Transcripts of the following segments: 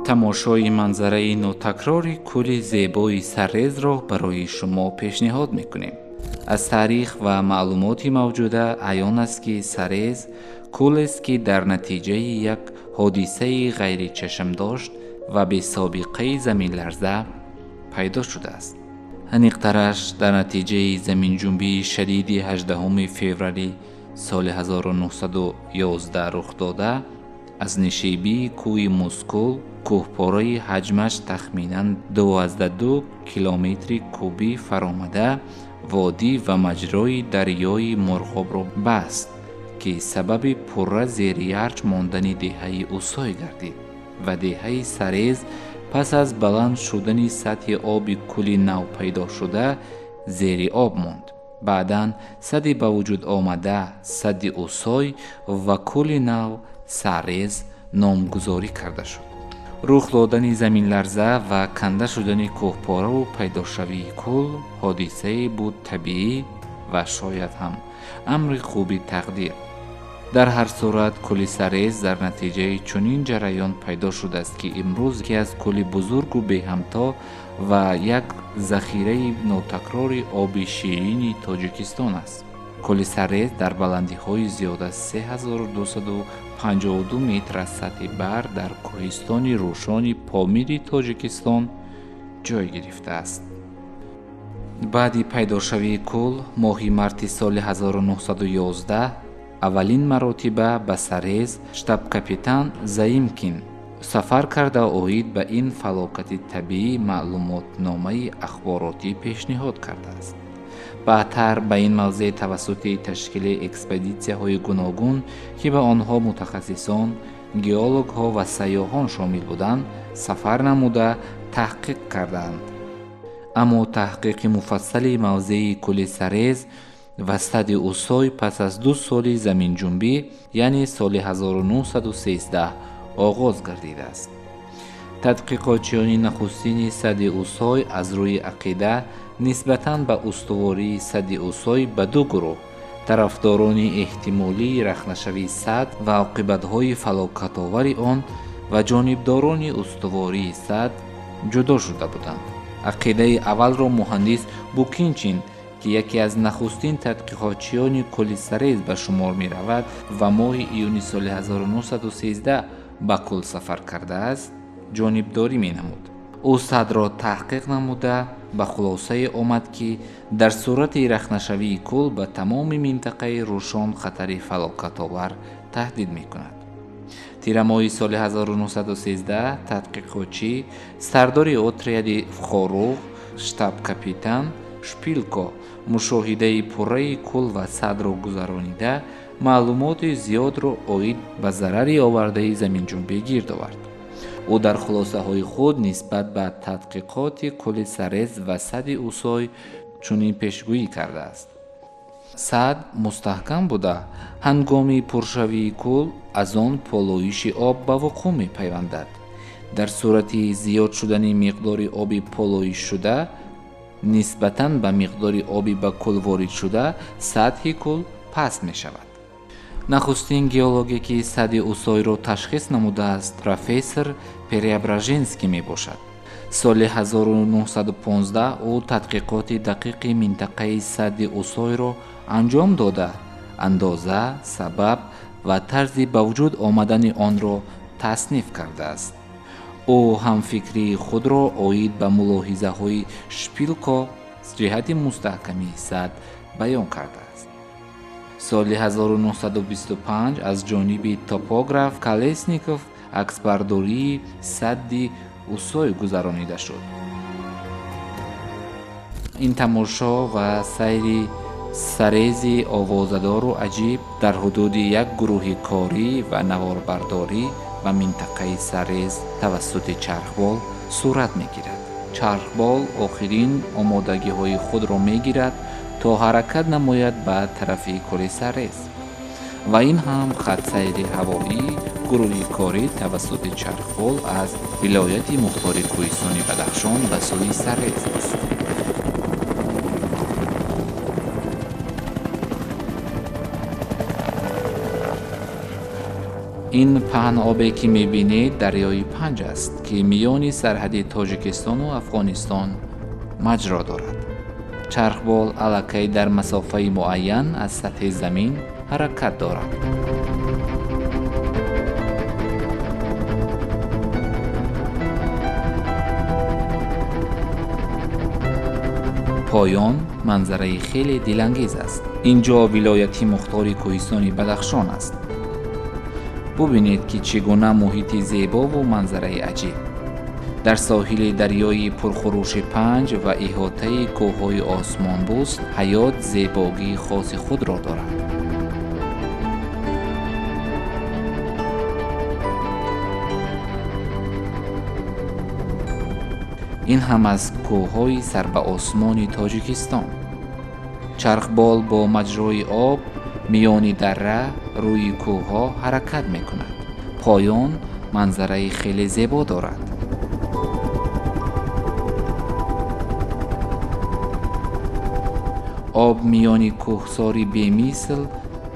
Тамошои манзараи нотакрори кӯли зебои Саррезро барои шумо пешниҳод мекунем. Аз таърих ва маълумоти мавҷуда аён аст, ки Саррез кӯлест, ки дар натиҷаи як ҳодисаи ғайричашмдошт ва бесобиқаи заминларза пайдо шудааст. Аниқтараш, дар натиҷаи заминҷунбии шадиди 18 феврали соли 1911 рух дода, аз нишебии кӯҳи Мускул кӯҳпораи ҳаҷмаш тахминан 22 километри кубӣ фаромада, водӣ ва маҷрои дарёи Мурғобро баст, ки сабаби пурра зери арҷ мондани деҳаи Усой гардид ва деҳаи Саррез пас аз баланд шудани сатҳи оби кӯли нав пайдошуда зери об монд. Баъдан садди ба вуҷуд омада садди Усой ва кӯли нав Саррез номгузорӣ карда шуд. Рух додани заминларза ва канда шудани кӯҳпораву пайдошавии кӯл ҳодисае буд табиӣ ва шояд ҳам амри хуби тақдир. Дар ҳар сурат, кӯли Саррез дар натиҷаи чунин ҷараён пайдо шудааст, ки имрӯз яке аз кӯли бузургу беҳамто ва як захираи нотакрори оби ширини Тоҷикистон аст. Кӯли Саррез дар баландиҳои зиёд аз 3252 метр аз сатҳи баҳр дар кӯҳистони Рӯшони Помири Тоҷикистон ҷой гирифтааст. Баъди пайдошавии кӯл моҳи марти соли 1911 аввалин маротиба ба Саррез штаб-капитан Заимкин сафар карда, оид ба ин фалокати табиӣ маълумотномаи ахборотӣ пешниҳод кардааст. Баъдтар ба ин мавзеъ тавассути ташкили экспедитсияҳои гуногун, ки ба онҳо мутахассисон, геологҳо ва сайёҳон шомил буданд, сафар намуда таҳқиқ карданд. Аммо таҳқиқи муфассали мавзеи кӯли Саррез ва садди Усой пас аз 2 соли заминҷунбӣ, яъне соли 1913 оғоз гардидааст. Тадқиқотчиёни нахустини садди Усой аз рӯи ақида нисбатан ба устувории садди Усой ба ду гурӯҳ тарафдорони эҳтимолии рахнашавии сад ва оқибатҳои фалокатовари он ва ҷонибдорони устувории сад ҷудо шуда буданд. Ақидаи аввалро муҳандис Букинчин, ки яке аз нахустин тадқиқотчиёни кӯли Саррез ба шумор меравад ва моҳи июни соли 1913 ба кӯл сафар кардааст, ҷонибдорӣ менамуд. Ӯ садро таҳқиқ намуда ба хулосае омад, ки дар сурати рахнашавии кӯл ба тамоми минтақаи Рӯшон хатари фалокатовар таҳдид мекунад. Тирамоҳи соли 1913 тадқиқотчӣ сардори отряди Хоруғ штаб-капитан Шпилко мушоҳидаи пурраи кӯл ва садро гузаронида, маълумоти зиёдро оид ба зарари овардаи заминҷунбӣ гирд овард. Ӯ дар хулосаҳои худ нисбат ба тадқиқоти кӯли Саррез ва садди Усой чунин пешгӯӣ кардааст: сад мустаҳкам буда, ҳангоми пуршавии кӯл аз он полоиши об ба вуқӯъ мепайвандад. Дар сурати зиёд шудани миқдори оби полоишшуда нисбатан ба миқдори оби ба кӯл воридшуда, сатҳи кӯл паст мешавад. Нахустин геологе, ки садди Усойро ташхис намудааст, профессор Преображенский мебошад. Соли 1915 ӯ тадқиқоти дақиқи минтақаи садди Усойро анҷом дода, андоза, сабаб ва тарзи ба вуҷуд омадани онро тасниф кардааст. Ӯ ҳамфикрии худро оид ба мулоҳизаҳои Шпилко ҷиҳати мустаҳкамии сад баён кардааст. Соли 1925 аз ҷониби топограф Колесников аксбардории садди Усой гузаронида шуд. Ин тамошо ва сайри саррези овозадору аҷиб дар ҳудуди як гурӯҳи корӣ ва наворбардорӣ ба минтақаи Саррез тавассути чархбол сурат мегирад. Чархбол охирин омодагиҳои худро мегирад то ҳаракат намояд ба тарафи кӯли Саррез. Ва ин ҳам хатсайри ҳавоӣ гурӯҳи корӣ тавассути чархбол аз вилояти мухтори кӯҳистони Бадахшон ба сӯи Саррез аст. Ин паҳнобе ки мебинед дарёи Панҷ аст, ки миёни сарҳади Тоҷикистону Афғонистон маҷро дорад. Чархбол аллакай дар масофаи муайян аз сатҳи замин ҳаракат дорад. Поён манзараи хеле дилангез аст. Ин ҷо вилояти мухтори кӯҳистони Бадахшон аст. Бубинед, ки чӣ гуна муҳити зебову манзараи аҷиб. Дар соҳили дарёи пурхурӯши Панҷ ва иҳотаи кӯҳҳои осмонбӯст ҳаёт зебогии хоси худро дорад. Ин ҳам аз кӯҳҳои сарбаосмони Тоҷикистон. Чархбол бо маҷрои об миёни дара рӯи кӯҳҳо ҳаракат мекунад. Поён манзараи хеле зебо дорад. Об миёни кӯҳсори бемисл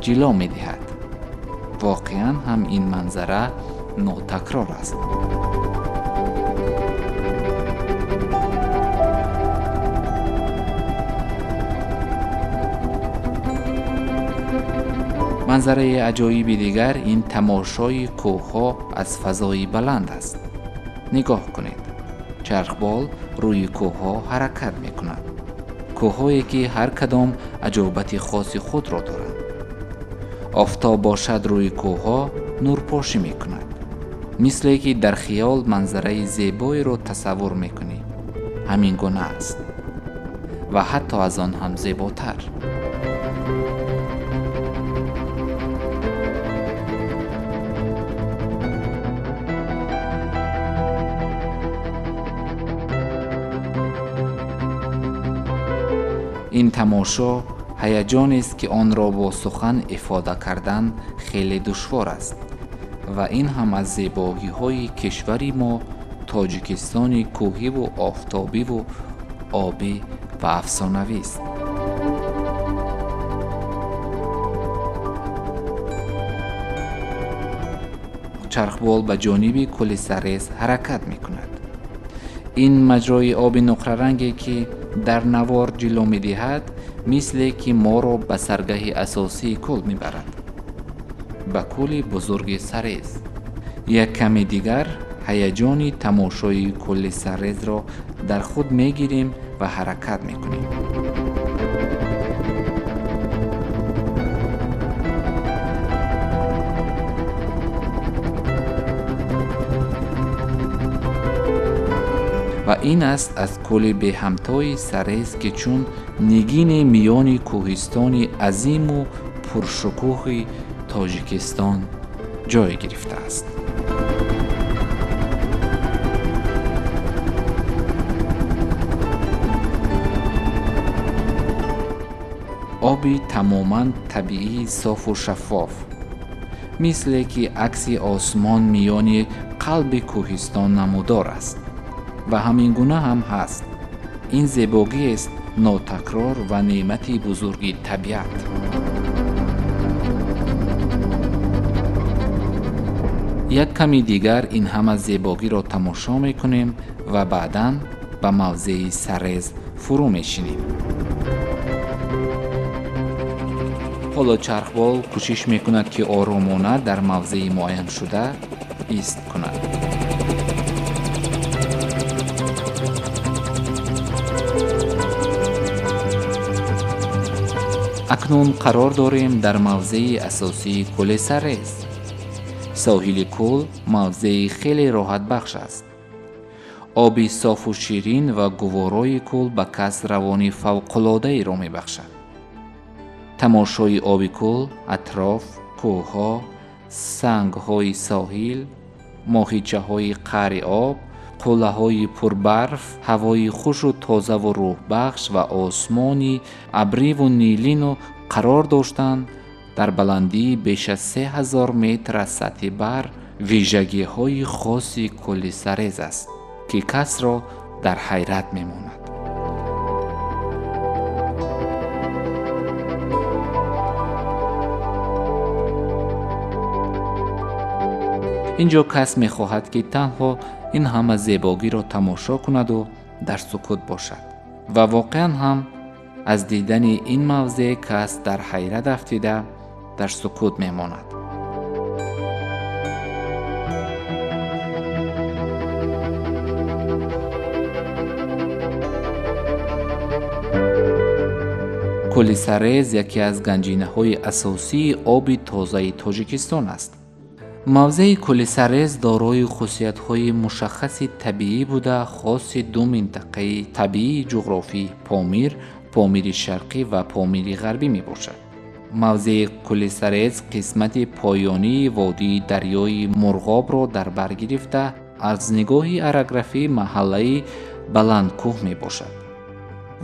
ҷило медиҳад. Воқеан ҳам ин манзара нотакрор аст. Манзараи аҷоиби дигар ин тамошои кӯҳҳо аз фазои баланд аст. Нигоҳ кунед, чархбол рӯи кӯҳҳо ҳаракат мекунад. Кӯҳҳое ки ҳар кадом аҷобати хоси худро доранд. Офтоб бошад рӯи кӯҳҳо нурпошӣ мекунад, мисле ки дар хиёл манзараи зебоеро тасаввур мекунӣ. Ҳамин гуна аст ва ҳатто аз он ҳам зеботар. Ин тамошо ҳаяҷонест, ки онро бо сухан ифода кардан хеле душвор аст ва ин ҳам аз зебогиҳои кишвари мо Тоҷикистони кӯҳиву офтобиву обӣ ва афсонавист. Чархбол ба ҷониби кӯли Саррез ҳаракат мекунад. Ин маҷрои оби нуқраранге, ки дар навор ҷило медиҳад, мисле ки моро ба саргаҳи асосии кӯл мебарад, ба кӯли бузурги Саррез. Як ками дигар ҳаяҷони тамошои кӯли Саррезро дар худ мегирем ва ҳаракат мекунем. Ва ин аст аз кӯли беҳамтои Саррез, ки чун нигини миёни кӯҳистони азиму пуршукӯҳи Тоҷикистон ҷой гирифтааст. Оби тамоман табиии софу шаффоф, мисле ки акси осмон миёни қалби кӯҳистон намудор аст ва ҳамин гуна ҳам ҳаст. Ин зебогиест нотакрор ва неъмати бузурги табиат. Як ками дигар ин ҳама зебогиро тамошо мекунем ва баъдан ба мавзеи Саррез фурӯ мешинем. Ҳоло чархбол кӯшиш мекунад, ки оромона дар мавзеи муайяншуда ист кунад. Акнун қарор дорем дар мавзеи асосии кӯли Саррез. Соҳили кӯл мавзеи хеле роҳатбахш аст. Оби софу ширин ва гуворои кӯл ба кас равони фавқулодаеро мебахшад. Тамошои оби кӯл, атроф, кӯҳҳо, сангҳои соҳил, моҳичаҳои қаъри об, қуллаҳои пурбарф, ҳавои хушу тозаву рӯҳбахш ва осмони абриву нилину қарор доштан дар баландии беш аз 3000 метр аз сатҳи баҳр вижагиҳои хоси кӯли Саррез аст, ки касро дар ҳайрат мемонад. Ин ҷо кас мехоҳад, ки танҳо ин ҳама зебогиро тамошо кунаду дар сукут бошад. Ва воқеан ҳам аз дидани ин мавзеъ кас дар ҳайрат афтида дар сукут мемонад. Кӯли Саррез яке аз ганҷинаҳои асосии оби тозаи Тоҷикистон аст. Мавзеи кӯли Саррез дорои хусусиятҳои мушаххаси табиӣ буда, хоси ду минтақаи табиии ҷуғрофӣ Помир, Помири Шарқӣ ва Помири Ғарбӣ мебошад. Мавзеи кӯли Саррез қисмати поёнии водии дарёи Мурғобро дар бар гирифта, аз нигоҳи орографӣ маҳаллаи баландкӯҳ мебошад.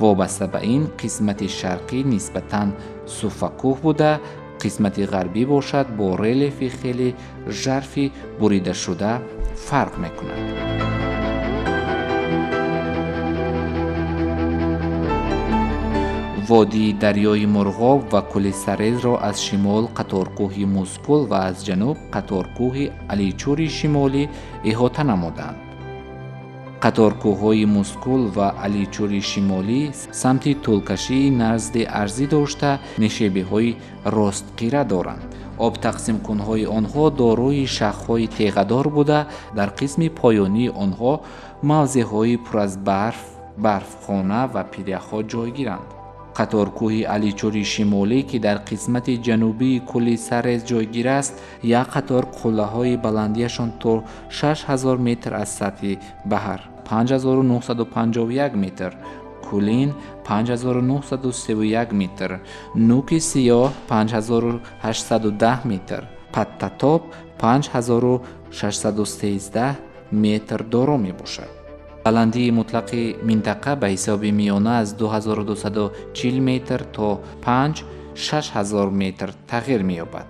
Вобаста ба ин, қисмати шарқӣ нисбатан суфакӯҳ буда, қисмати ғарбӣ бошад бо релефи хеле жарфи буридашуда фарқ мекунад. Водии дарёи Мурғоб ва кӯли Саррезро аз шимол қаторкӯҳи Музкул ва аз ҷануб қаторкӯҳи Аличури Шимолӣ иҳота намуданд. Қаторкӯҳҳои Музкул ва Аличури Шимолӣ самти тӯлкашии назди арзӣ дошта, нишебиҳои ростқира доранд. Обтақсимкунҳои онҳо дорои шахҳои теғадор буда, дар қисми поёнии онҳо мавзеъҳои пур аз барф, барфхона ва пиряхҳо ҷойгиранд. Қаторкӯҳи Аличури Шимолӣ, ки дар қисмати ҷанубии кӯли Саррез ҷойгир аст, як қатор қуллаҳои баландиашон то 6000 метр аз сатҳи баҳр 5951 метр, Кулин 5931 метр, Нуки Сиёҳ 5810 метр, Паттатоб 5613 метр доро мебошад. Баландии мутлақи минтақа ба ҳисоби миёна аз 2240 метр то 5-6000 метр тағйир меёбад.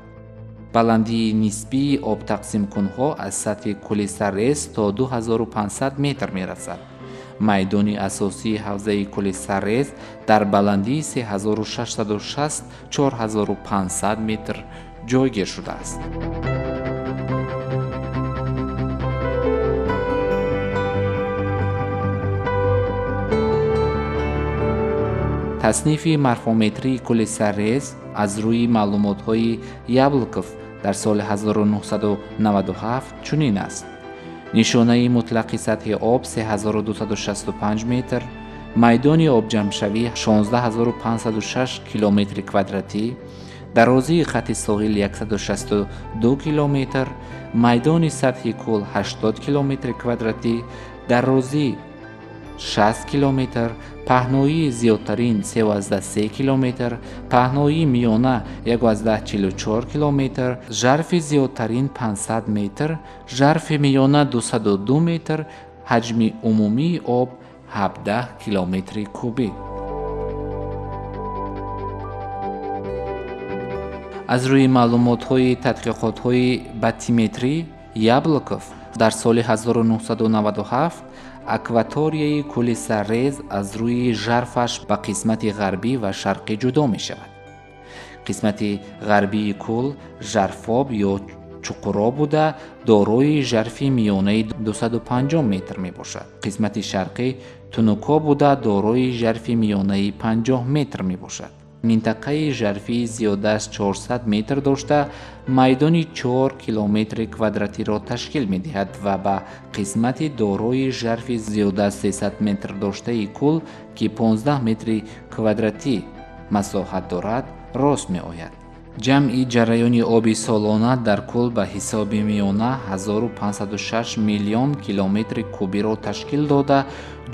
Баландии нисбии обтақсимкунҳо аз сатҳи кӯли Саррез то 2500 метр мерасад. Майдони асосии ҳавзаи кӯли Саррез дар баландии 3660-4500 метр ҷойгир шудааст. Таснифи морфометрии кӯли Саррез аз рӯи маълумотҳои Яблоков дар соли 1997 чунин аст. Нишонаи мутлақи сатҳи об 3265 метр, майдони обҷамъшавӣ 16506 километри квадратӣ, дарозии хати соҳил 162 километр, майдони сатҳи кӯл 80 километри квадратӣ, дарозӣ 60 километр, паҳноии зиёдтарин 3,3 километр, паҳноии миёна 1,44 километр, жарфи зиёдтарин 500 метр, жарфи миёна 202 метр, ҳаҷми умумии об 17 километри кубӣ. Аз рӯи маълумотҳои тадқиқотҳои батиметрӣ Яблоков дар соли 1997 акваторияи кӯли Саррез аз рӯи жарфаш ба қисмати ғарбӣ ва шарқӣ ҷудо мешавад. Қисмати ғарбии кӯл жарфоб ё чуқуроб буда, дорои жарфи миёнаи 250 метр мебошад. Қисмати шарқӣ тунукоб буда, дорои жарфи миёнаи 50 метр мебошад. Минтақаи жарфии зиёда аз 400 метр дошта, майдони 4 километри квадратиро ташкил медиҳад ва ба қисмати дорои жарфи зиёда аз 300 метр доштаи кӯл, ки 15 метри квадратӣ масоҳат дорад, рост меояд. Ҷамъи ҷараёни оби солона дар кӯл ба ҳисоби миёна 1506 миллион километри кубиро ташкил дода,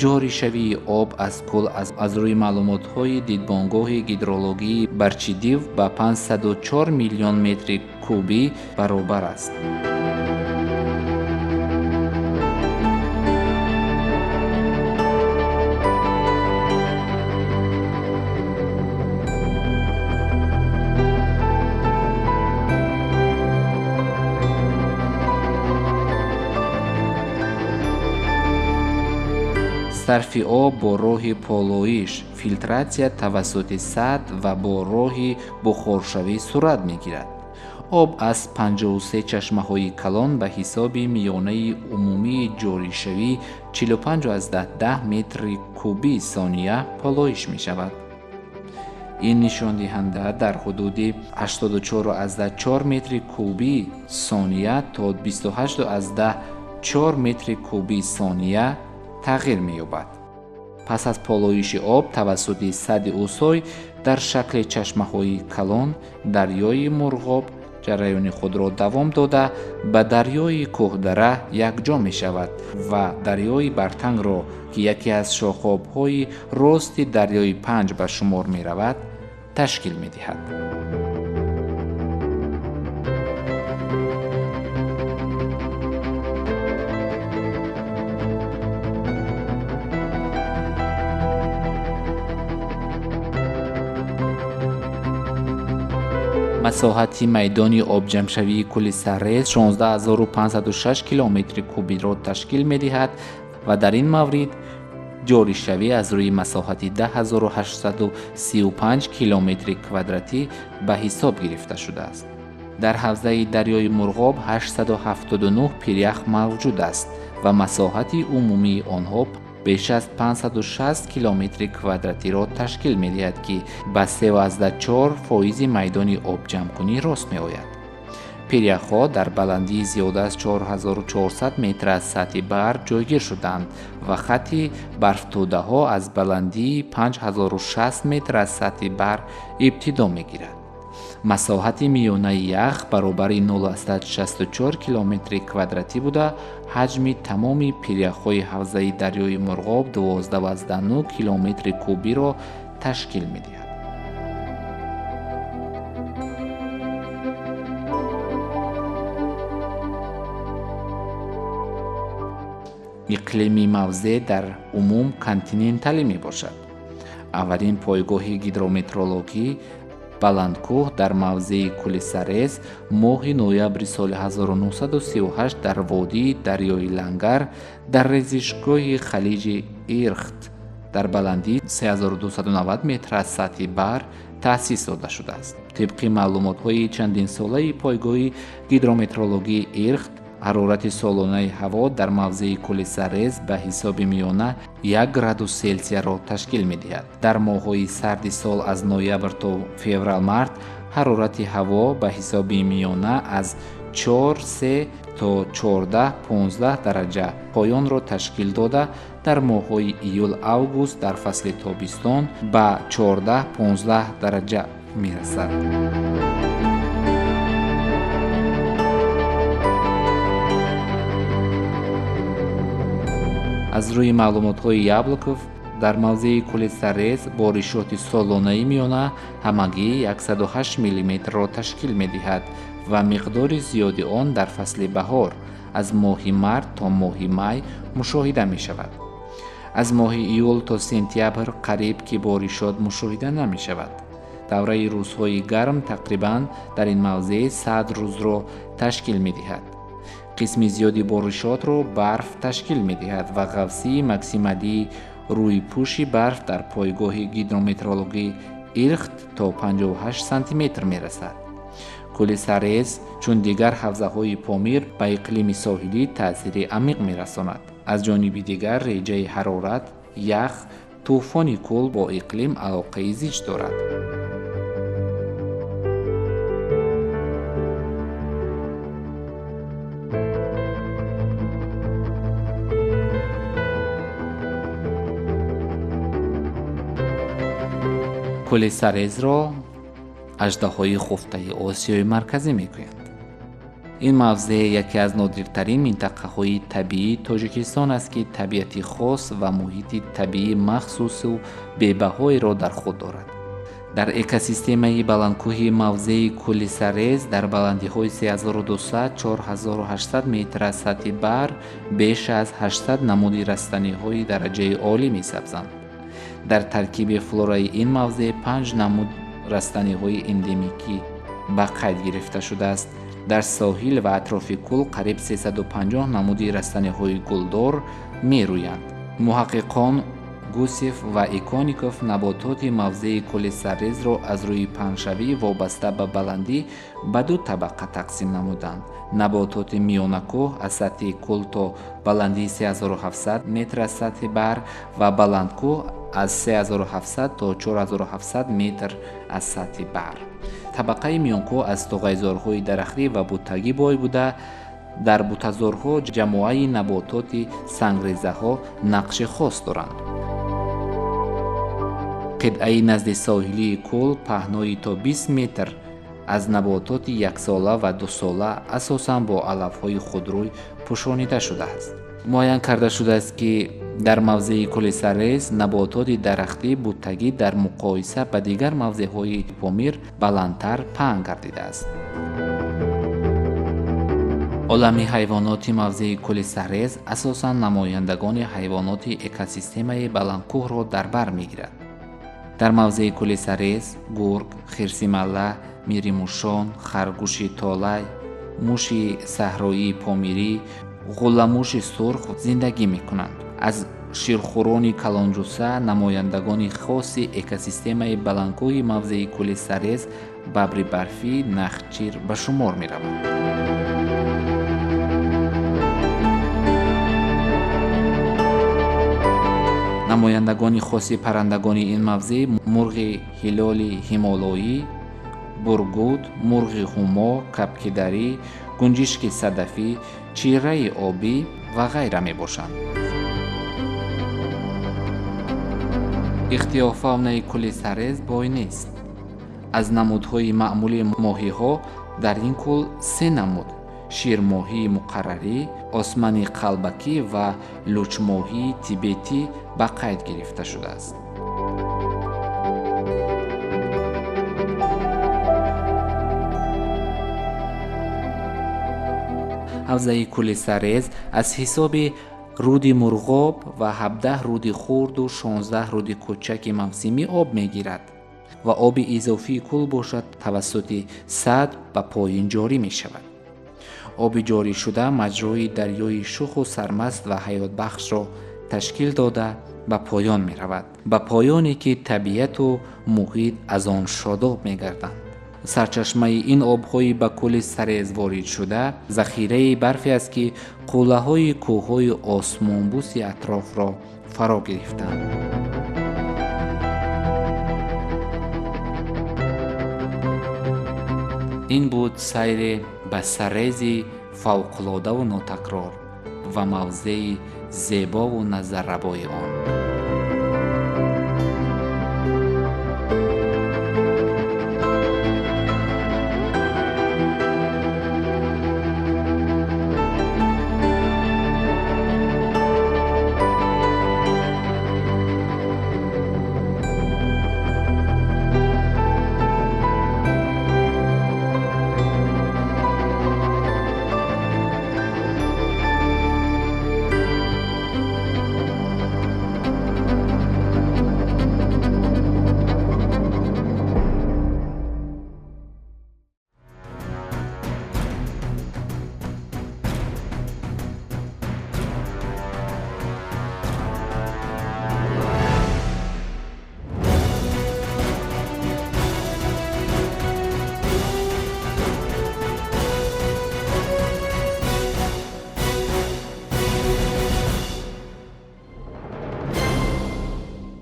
ҷоришавии об аз кӯл аз рӯи маълумотҳои дидбонгоҳи гидрологии Барчидив ба 504 миллион метри кубӣ баробар аст. Сарфи об бо роҳи полоиш, филтратсия тавассути сатҳ ва бо роҳи бухоршавӣ сурат мегирад. Об аз 53 чашмаҳои калон ба ҳисоби миёнаи умумии ҷоришавӣ 45,10 метри кубии сония полоиш мешавад. Ин нишондиҳанда дар ҳудуди 84,4 метри кубии сония то 28,4 метри кубии сония тағйир меёбад. Пас аз полоиши об тавассути садди Усой дар шакли чашмаҳои калон дарёи Мурғоб ҷараёни худро давом дода ба дарёи Кӯҳдара якҷо мешавад ва дарёи Бартангро, ки яке аз шохобҳои рости дарёи Панҷ ба шумор меравад, ташкил медиҳад. Масоҳати майдони обҷамъшавии кӯли Саррез 16506 километри кубиро ташкил медиҳад ва дар ин маврид ҷоришавӣ аз рӯи масоҳати 10835 километри квадратӣ ба ҳисоб гирифта шудааст. Дар ҳавзаи дарёи Мурғоб 879 пирях мавҷуд аст ва масоҳати умумии онҳо беш аз 560 километри квадратиро ташкил медиҳад, ки ба 3,4% майдони обҷамъкунӣ рост меояд. Пиряхҳо дар баландии зиёда аз 4400 метр аз сатҳи баҳр ҷойгир шуданд ва хатти барфтӯдаҳо аз баландии 5060 метр аз сатҳи баҳр ибтидо мегирад. Масоҳати миёнаи ях баробари 0,64 километри квадратӣ буда, ҳаҷми тамоми пиряхҳои ҳавзаи дарёи Мурғоб 12,9 километри кубиро ташкил медиҳад. Иқлими мавзеъ дар умум континенталӣ мебошад. Аввалин пойгоҳи гидрометеорологӣ Баландкӯҳ дар мавзеи кӯли Саррез моҳи ноябри соли 1938 дар водии дарёи Лангар дар резишгоҳи халиҷи Ирхт дар баландии 3290 метр аз сатҳи баҳр таъсис дода шудааст. Тибқи маълумотҳои чандинсолаи пойгоҳи гидрометеорологии Ирхт, ҳарорати солонаи ҳаво дар мавзеи кӯли Саррез ба ҳисоби миёна 1 градус Селсияро ташкил медиҳад. Дар моҳҳои сарди сол аз ноябр то феврал-март ҳарорати ҳаво ба ҳисоби миёна аз 4,3 то 14,15 дараҷа поёнро ташкил дода, дар моҳҳои июл-август дар фасли тобистон ба 14,15 дараҷа мерасад. Аз рӯи маълумотҳои Яблоков, дар мавзеи кӯли Саррез боришоти солонаи миёна ҳамагӣ 108 миллиметрро ташкил медиҳад ва миқдори зиёди он дар фасли баҳор аз моҳи март то моҳи май мушоҳида мешавад. Аз моҳи июл то сентябр қариб ки боришот мушоҳида намешавад. Давраи рӯзҳои гарм тақрибан дар ин мавзеъ 100 рӯзро ташкил медиҳад. Қисми зиёди боришотро барф ташкил медиҳад ва ғафсии максималии рӯйпӯши барф дар пойгоҳи гидрометеорологии Ирхт то 58 сантиметр мерасад. Кӯли Саррез чун дигар ҳавзаҳои Помир ба иқлими соҳилӣ таъсири амиқ мерасонад. Аз ҷониби дигар реҷаи ҳарорат, ях, тӯфони кӯл бо иқлим алоқаи зич дорад. Кӯли Саррезро аждаҳои хуфтаи Осиёи Марказӣ мегӯянд. Ин мавзеъ яке аз нодиртарин минтақаҳои табиии Тоҷикистон аст, ки табиати хос ва муҳити табиии махсусу бебаҳоеро дар худ дорад. Дар экосистемаи баландкӯҳи мавзеи кӯли Саррез дар баландиҳои 3200-4800 метр аз сатҳи баҳр беш аз 800 намуди растаниҳои дараҷаи олӣ месабзанд. Дар таркиби флораи ин мавзеъ 5 намуд растаниҳои эндемикӣ ба қайд гирифта шудааст. Дар соҳил ва атрофи кӯл қариб 350 намуди растаниҳои гулдор мерӯянд. Муҳаққиқон Гусев ва Иконников набототи мавзеи кӯли Саррезро аз рӯи паҳншавӣ вобаста ба баландӣ ба ду табақа тақсим намуданд. Набототи миёнакӯҳ аз сатҳи кӯл то баландии 3700 метр аз сатҳи баҳр ва баландкӯҳ аз 3700 то 4700 метр аз сатҳи баҳр. Табақаи миёнкӯҳ аз туғайзорҳои дарахтӣ ва буттагӣ бой буда, дар бутазорҳо ҷамоаи набототи сангрезаҳо нақши хос доранд. Қитъаи назди соҳилии кӯл паҳнои то 20 метр аз набототи яксола ва дусола асосан бо алафҳои худрӯй пӯшонида шудааст. Муайян карда шудааст, ки дар мавзеи кӯли Саррез набототи дарахтӣ буттагӣ дар муқоиса ба дигар мавзеъҳои Помир баландтар паҳн гардидааст. Олами ҳайвоноти мавзеи кӯли Саррез асосан намояндагони ҳайвоноти экосистемаи баландкӯҳро дар бар мегирад. Дар мавзеи кӯли Саррез гург, хирси малла, миримушон, харгӯши толай, муши саҳроии помирӣ, ғулламуши сурх зиндагӣ мекунанд. Аз ширхӯрони калонҷуса намояндагони хоси экосистемаи баландкӯҳи мавзеи кӯли Саррез бабри барфӣ, нахчир ба шумор мераванд. Намояндагони хоси паррандагони ин мавзеъ мурғи ҳилоли ҳимолоӣ, бургуд, мурғи ҳумо, кабкидарӣ, гунҷишки садафӣ, чираи обӣ ва ғайра мебошанд. Ихтиёфаунаи кӯли Саррез бой нест. Аз намудҳои маъмулии моҳиҳо дар ин кӯл се намуд: ширмоҳии муқаррарӣ, османи қалбакӣ ва лучмоҳии тибетӣ ба қайд гирифта шудааст. Ҳавзаи кӯли Саррез аз ҳисоби руди Мурғоб ва 17 руди хурду 16 руди кӯчаки мавсимӣ об мегирад ва оби изофии кӯл бошад тавассути сад ба поён ҷорӣ мешавад. Оби ҷорӣшуда маҷрои дарёи шуху сармаст ва ҳаётбахшро ташкил дода ба поён меравад, ба поёне ки табиату муҳит аз он шодоб мегарданд. Сарчашмаи ин обҳои ба кӯли Саррез воридшуда захираи барфе аст, ки қуллаҳои кӯҳҳои осмонбӯси атрофро фаро гирифтанд. Ин буд сайре ба Саррези фавқулодаву нотакрор ва мавзеи зебову назаррабои он.